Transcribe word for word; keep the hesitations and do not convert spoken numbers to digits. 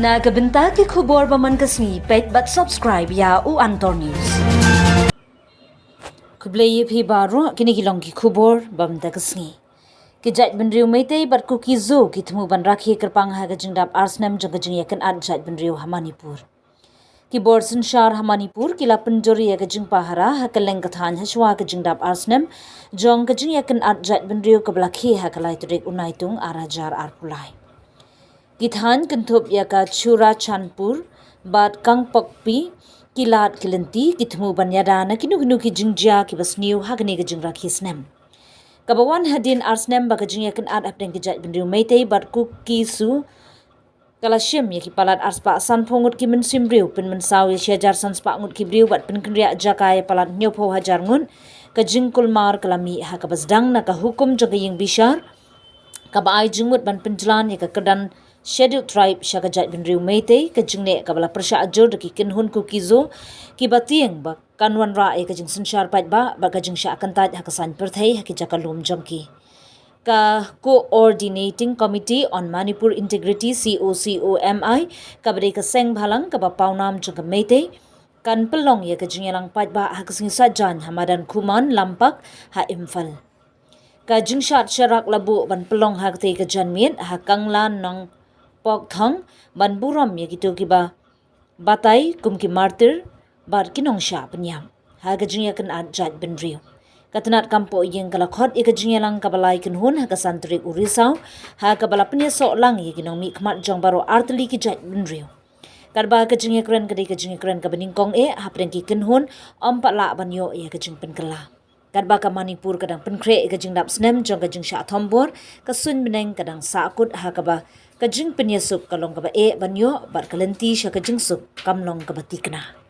Na ka bynta ki khubor ba man ka sngi, peit bad subscribe ïa u Antor News. Khublei ïa phi baroh, kine ki long ki khubor ba man ka sngi. Ki jaitbynriew Meitei bad Kuki Zo ki thmu ban rakhe kyrpang ha ka jingdap ar snem jong ka jingïakynad jaitbynriew ha Manipur. Ki bor synshar ha Manipur ki la pynjur ïa ka jingpahara ha kylleng ka thaiñ ha shuwa ka jingdap ar snem jong ka jingïakynad jaitbynriew kaba la khie ha ka lai tarik u Naitung ar hajar arphew lai. Ki thaiñ kynthup ïa ka Churachandpur bad Kangpokpi ki lad ki lynti ki thmu ban ïada na kino kino ki jingjia kiba sniew ha kane ka jingrakhe snem. Kaba wan hadien ar snem ba ka jingïakynad hapdeng ki jaitbynriew Meitei bad Kuki Zo ka la shim ïa ki palat arspah sanphew ngut ki mynsiem briew, pynmynsaw ïa shi hajar san spah ngut ki briew bad pynkynriah jaka ïa palat hynñiewphew hajar ngut. Ka jingkulmar ka la mih ha kaba sdang na ka hukum jong ka ïing bishar kaba ai jingmut ban pynjlan ïa ka kyrdan Scheduled Tribe sha ka jaitbynriew Meitei, ka jingleh kaba la pyrshah jur da ki kynhun Kuki Zo kiba tieng ba kan wanrah ïa ka jingsynshar paidbah bad ka jingshah kyntait ha ka saiñ pyrthei ha ki jaka lum jong ki. Ka Coordinating Committee on Manipur Integrity, C O C O M I, kaba dei ka seng bhalang kaba pawnam jong ka Meitei, kan pynlong ïa ka jingïalang paidbah ha ka sngi Saitjaiñ ha madan Khuman Lampak ha Imphal. Ka jingshad sharak la buh ban pynlong ha katei ka janmiet ha Kangla Nongpokthong ban burom ïa kito kiba batai kum ki martyr bad ki nongshah pynïap ha ka jingïakynad jaitbynriew. Ka tnat kam poh ïing ka la khot ïa ka jingïalang kaba lai kynhun ha ka san tarik u Risaw, ha kaba la pynïasoh lang ïa ki nongmihkhmat jong baroh artylli ki jaitbynriew. Katba ka jingïakren ka dei ka jingïakren kaba nyngkong eh hapdeng ki kynhun, ym pat lah ban ïoh ïa ka jingpynkylla. Katba ka Manipur ka dang pynkhreh ïa ka jingdap snem jong ka jingshah thombor, ka suiñ bneng ka dang sahkut ha kaba ka jingpynïasuk ka long kaba eh ban ïoh bad ka lynti sha ka jingsuk kam long kaba thikna.